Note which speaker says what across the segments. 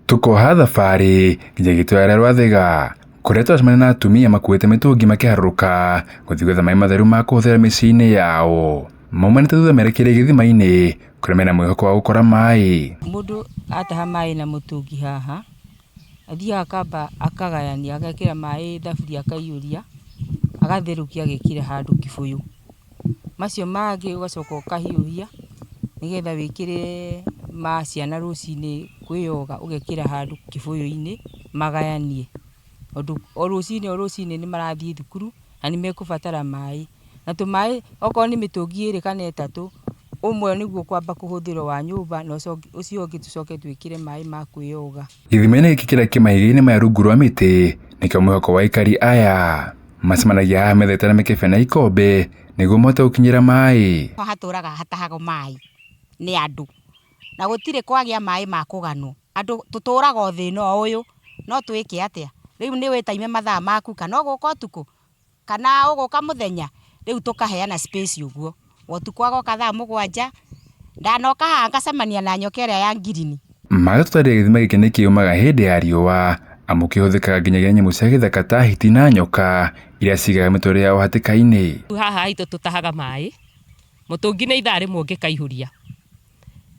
Speaker 1: Tũkoha thabarĩ nginya gĩtũra rĩa Rwathiga kũrĩa twacemania na atumia makuĩte mĩtũngi makĩharũrũka gũthiĩ gwetha maĩ matheru ma kũhũthĩra mĩciĩ-inĩ yao. Maumanĩte thutha merekeire gĩthima-inĩ kũrĩa mena mwĩhoko wa gũkora maĩ.
Speaker 2: Mũndũ ataha maĩ na mũtũngi haha, athiaga akamba akagayania, agekĩra maĩ thaburia akaiyũria, agatherũkia agekĩra handũ kĩbũyũ. Macio mangĩ ũgacoka ũkahiũhia nĩgetha wĩkĩre ma ciana rũcinĩ kwĩyoga ũgekĩra handũ kĩbũyũ-inĩ magayanie. Tondũ o rũcinĩ o rũcinĩ nĩ marathiĩ thukuru na nĩ mekũbatara maĩ. Na tũmaĩ okorwo nĩ mĩtũngi ĩrĩ kana ĩtatũ, ũmwe nĩguo ũkwamba kũhũthĩrwo wa nyũmba na ũcio ũngĩ tũcoke twĩkĩre maĩ ma kwĩyoga.
Speaker 1: Gĩthima-inĩ gĩkĩ kĩrĩa kĩ mahiga-inĩ maya rungu rwa mĩtĩ nĩkĩo mwĩhoko wa aikari aya. Macemanagia haha methete na mĩkebe na ikombe nĩguo mahote gũkinyĩra maĩ.
Speaker 3: Hatũraga hatahagwo maĩ nĩ andũ na gũtirĩ kwagĩa maĩ ma kũganwo. Andũ tũtũraga o thĩna o ũyũ no twĩke atĩa? Rĩu nĩ wĩtaime mathaa maku kana ũgũka ũtukũ kana ũgũka mũthenya, rĩu tũkaheana space ũguo. Ũtukũ agoka thaa 7, ndanoka haha ngacemania na nyoka ĩrĩa ya ngirini.
Speaker 1: Magatũtarĩria gĩthima gĩkĩ nĩ kĩũmaga hĩndĩ ya riũa amu kĩhũthĩkaga nginyagia nyamũ cia gĩthaka ta hiti na nyoka iria cigaga mĩtũrĩre yao hatĩka-inĩ.
Speaker 4: Haha haitũ tũtahaga maĩ, mũtũngi nĩ ithaa rĩmwe ũngĩkaihũria,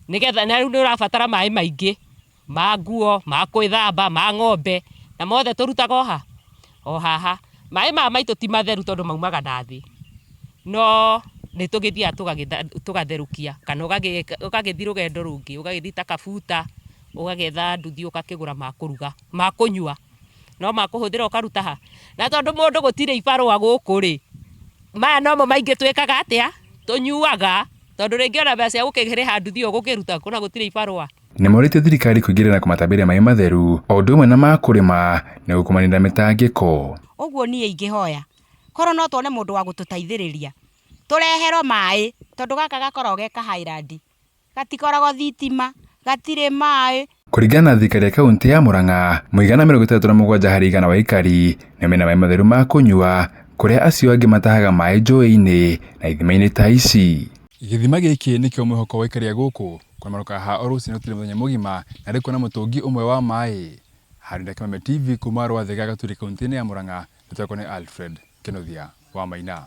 Speaker 4: nĩgetha na rĩu nĩ ũrabatara maĩ maingĩ ma nguo, ma gwĩthamba, ma ng'ombe, na mothe tũrutaga o ha? O haha. Maĩ maya maitũ ti matheru tondũ maumaga na thĩ, no nĩ tũgĩthiaga tũgatherũkia kana ũgagĩthiĩ rũgendo rũngĩ, ũgagĩthiĩ ta kabuta, ũgagĩetha nduthi ũgakĩgũra ma kũruga, ma kũnyua, no ma kũhũthĩra ũkaruta ha? Na tondũ mũndũ gũtirĩ ibarũa gũkũ rĩ, maya nomo maingĩ twĩkaga atĩa? Tũnyuaga, tondũ rĩngĩ ona mbeca cia gũkĩrĩha nduthi ĩyo ũgũkĩruta kũ na gũtirĩ ibarũa.
Speaker 1: Nĩ morĩtie thirikari kũingĩrĩra na kũmatambĩria maĩ matheru o ũndũ ũmwe na ma kũrĩma nĩguo kũmanina mĩtangĩko.
Speaker 3: Ũguo niĩ ingĩhoya korwo no tuone mũndũ wa gũtũteithĩrĩria tũreherwo maĩ tondũ gaka gakoragwo ge ka Highland gatikoragwo thitima, gatirĩ maĩ.
Speaker 1: Kũringana na thirikari ya kaunti ya Murang'a, mũigana 67 harĩ igana wa aikari nĩ mena maĩ matheru ma kũnyua, kũrĩa acio angĩ matahaga maĩ njũĩ-inĩ na ithima-inĩ ta ici. Gĩthima gĩkĩ nĩkĩo mwĩhoko wa aikari a gũkũ, kũrĩa marokaga haha o rũcinĩ gũtirĩ mũthenya mũgima na rĩu kuona mũtũngi ũmwe wa maĩ. Harĩ Kĩmame TV kuma Rwathiga Gaturi kaunti-inĩ ya Murang'a, nĩtwekwo nĩ Alfred Kĩnuthia wa Maina.